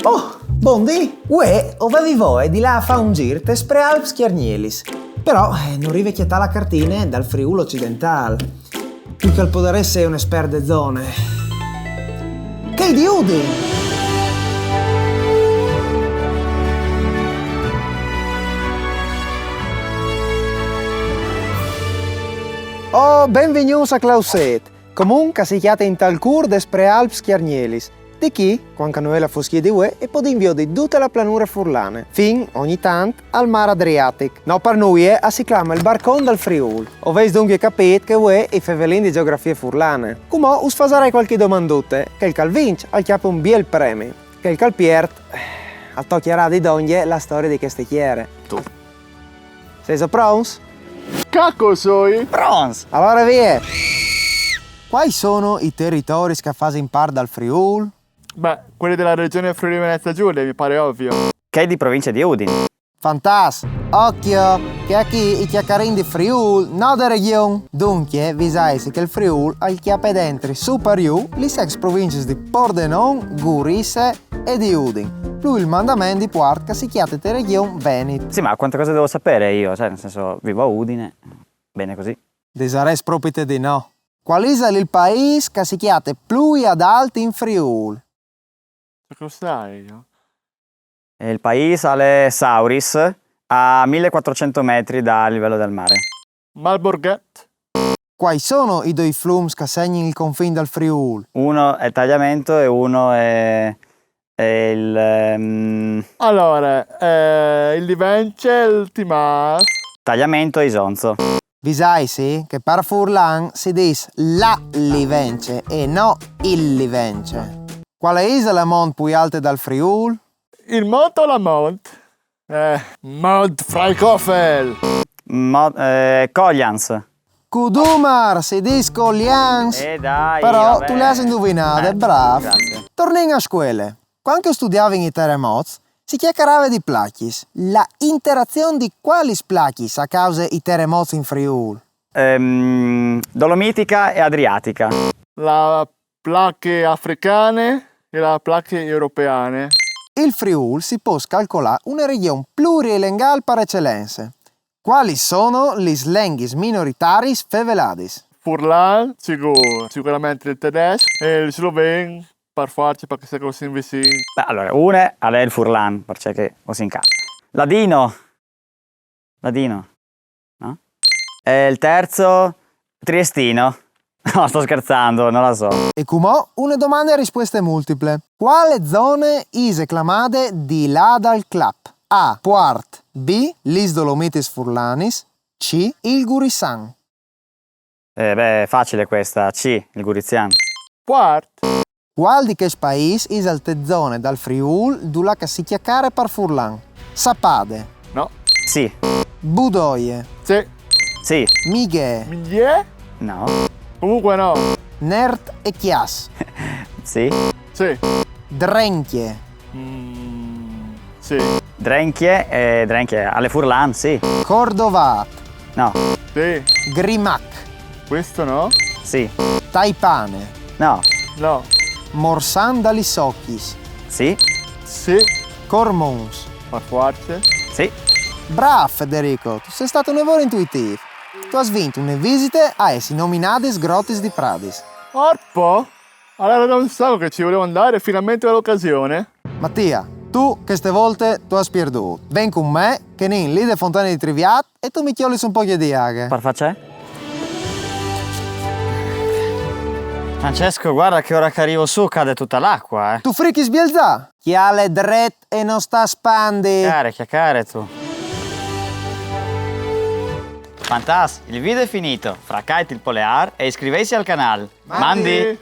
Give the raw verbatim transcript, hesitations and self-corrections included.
Oh, bundì! Vuê o vevi voie di lâ a fâ un zîr tes Prealps cjargnelis. Però, eh, no rivi a cjatâ la cartine dal Friûl ocidentâl. Cui che al podarès jessi un espert de zone. Chei di Udin! Oh, benvignûts a Clausêt, comun che si cjate intal cûr des Prealps cjargnelis. Di chi, cuant che nô la foscje di vuê, e podìn viodi dute la planure furlane, fin, ogni tant, al mâr Adriatic. No par nuie, eh, si clame il Barcon dal Friûl. O vês duncje capît che vuê o fevelìn di gjeografie furlane. Cumò us fasarè cualchi domandute, chel che al vinç al cjape un biel premi, chel che al piert, eh, al tocjarà di dongje la storie di cheste tiere. Tu. Sêso pronts? Caco soi! Pronts! Alore vie! Cuâi sono i teritoris che a fasin part dal Friûl? Beh, quelli della regione Friuli Venezia Giulia, mi pare ovvio. Chei di provincie di Udin. Fantàs! Ocjo, che achì i cjacarìn di Friûl, no de regjon! Duncje, visaitsi che il Friûl al cjape dentri, su par jù, lis ex provincis di Pordenon, Gurize e di Udin, plui il mandament di puart che si cjate te regjon Venit. Sì, ma quante cose devo sapere io? Cioè, nel senso, vivo a Udine, bene così. Disarès propite di no. Cuâl isal il paîs che si cjate plui adalt in Friûl? Cosa sai io? Il paîs al è Sauris, a millequattrocento metri dal livello del mare. Malborghet. Cuâi sono i doi flums che a segnin il confin dal Friûl? Uno è Tagliamento e uno è, è il... ehm, Alore, eh, il Livence e il Timâs. Tagliamento e Isonzo. Visaitsi che par furlan si dîs la Livence e no il Livence. Cuale isal a mont plui alte dal Friûl? Il mont o la mont? Eh, Mont Freikofel. Mo- eh, Coglians. Cudumar, si dîs Colians. Eh dai, Però vabbè. tu le âs induvinade, Eh, brâf. Grazie. Tornìn a scuele. Cuant che o studiavin i teremots, si cjacarave di placjis. La interazion di cualis placjis a cause i teremots in Friûl? Ehm, dolomitica e adriatica. La plache africane e la plache europeane. Il Friûl si pues calcolâ une regjon plurilengâl par ecelence. Cualis sono lis lenghis minoritariis feveladis? Furlan, sicûr, sigurementri il tedesc e il sloven, par fuarce, parcè che o sin vicin. Beh, alore, une al è il furlan, parcè che o sin ca. Ladino. Ladino. No? E il terzo, triestino. No, sto scherzando, non la so. E cumò une domande a rispueste multiple. Cuale zone ise clamade di là dal Clap? A. Puart. B. Lis Dolomitis furlanis. C. Il Gurisan. Eh, beh, è facile questa. C, il Gurizian. Puart. Cuâl di chescj paîs isal te zone dal Friûl dulà che si cjacare par furlan? Sapade. No. Sì. Budoie. Sì. Sì. Mighee. Mighee? No. Comunque no. Nert e Cjas. Sì. Sì. Drencje. Mm, sì. Drencje, eh, Drencje, al è furlan, sì. Cordovât. No. Sì. Grimac. Questo no? Sì. Taipane. No. No. Morsan da lis Ocjis. Sì. Sì. Cormons. Par fuarce. Sì. Brâf, Federico, tu sês stât une vore intuitîf. Tu âs vint une visite aes inominadis Grotis di Pradis. Orpo? Allora non so che ci volevo andare, finalmente ho l'occasione. Mattia, tu cheste volte tu âs pierdût. Ven cun me, che o 'nd ìn li de fontane di Triviât e tu mi cjolis un pocje di aghe. Par fâ ce? Francesco, guarda che ora che arrivo su cade tutta l'acqua, eh. Tu frichis bielzâ! Cjale dret e no sta spandi! Cjacare, cjacare tu. Fantas, il video è finito. Fracait il poleâr e iscriveitsi al canal. Mandi!